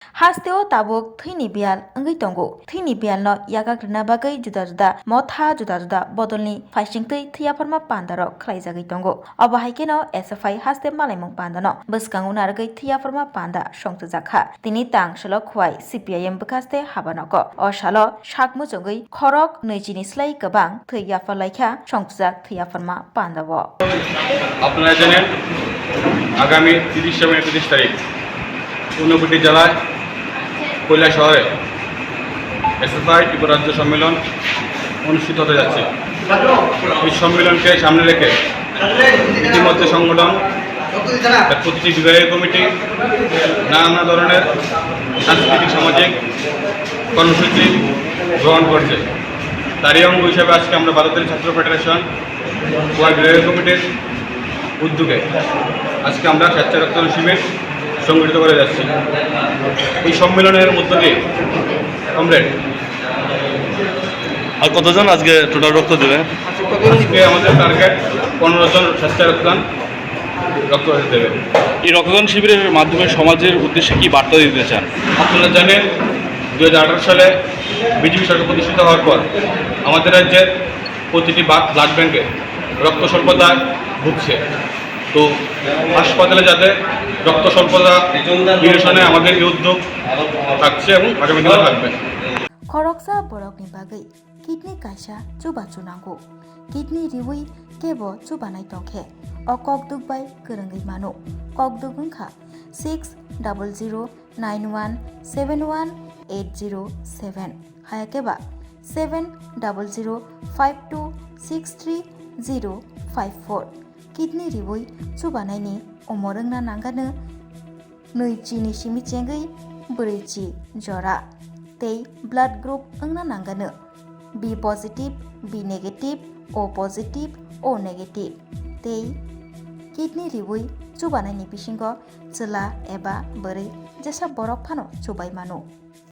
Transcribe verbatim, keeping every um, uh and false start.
Hasteo tabuk thwini biyal wngwi tongo. Thwini biyalno yakak rwna bagwi juda juda motha, juda juda bodolni phaisingtwi thwi yapharma pandarok khlaijagwi tongo. Obo hai kheno S F I haste malaimung pandano bwskango narwgwi thwi yapharma panda songchajak kha. Tini tang salo Khowai C P I M bwkhaste habanogo. O salo sak muchungwi khorok nwichini slai kwbang thwi yapharlaikha songchajak thwi yapharma pandao. আপনারা জানেন, আগামী তিরিশে মে, একত্রিশ তারিখ ঊনকোটি জেলায় কৈলা শহরে এসএফআই ত্রিপুরা রাজ্য সম্মেলন অনুষ্ঠিত হতে যাচ্ছে। এই সম্মেলনকে সামনে রেখে ইতিমধ্যে সংগঠন তার প্রতিটি বিভাগীয় কমিটি নানা ধরনের সাংস্কৃতিক, সামাজিক কর্মসূচি গ্রহণ করছে। তারই অঙ্গ হিসাবে আজকে আমরা ভারতের ছাত্র ফেডারেশন খোয়াই বিভাগীয় কমিটির উদ্যোগে আজকে আমরা স্বেচ্ছায় রক্তদান শিবির সংগঠিত করে যাচ্ছি। এই সম্মেলনের মধ্য দিয়ে কমরেড আর কতজন আজকে টোটাল রক্ত দেবে? আজকে আমাদের টার্গেট পনেরো জন স্বেচ্ছায় রক্তদান, রক্ত দেবে। এই রক্তদান শিবিরের মাধ্যমে সমাজের উদ্দেশ্যে কি বার্তা দিতে চান? আপনারা জানেন, দুই হাজার আঠারো সালে বিজেপি সরকার প্রতিষ্ঠিত হওয়ার পর আমাদের রাজ্যের প্রতিটি বা-, ব্লাড ব্যাংকে রক্ত স্বল্পতায় ভুগছে। তো হাসপাতালে যাতে রক্ত স্বল্পতা নিরসনে আমাদের এই উদ্যোগ থাকছে এবং আগামী দিনে থাকবে। Khoroksa borokni bagwi kidney kaisa chuba chunango. Kidney riwi kebo chubanai tongkhe, o kokduk bai kwrwngwi mano. Kokduk wngkha six double zero nine one seven one eight zero seven, hayakhe ba seven double zero five two six three zero five four. Kidney riwi chubanaini umor wngna nangano nwi chini simi chengwi brwi chi jora, tei blood group wngna nangano B positive, B negative, O positive, O negative, tei kidney riwi chubanaini bisingo chwla eba bwrwi jesa borok phano chubai mano.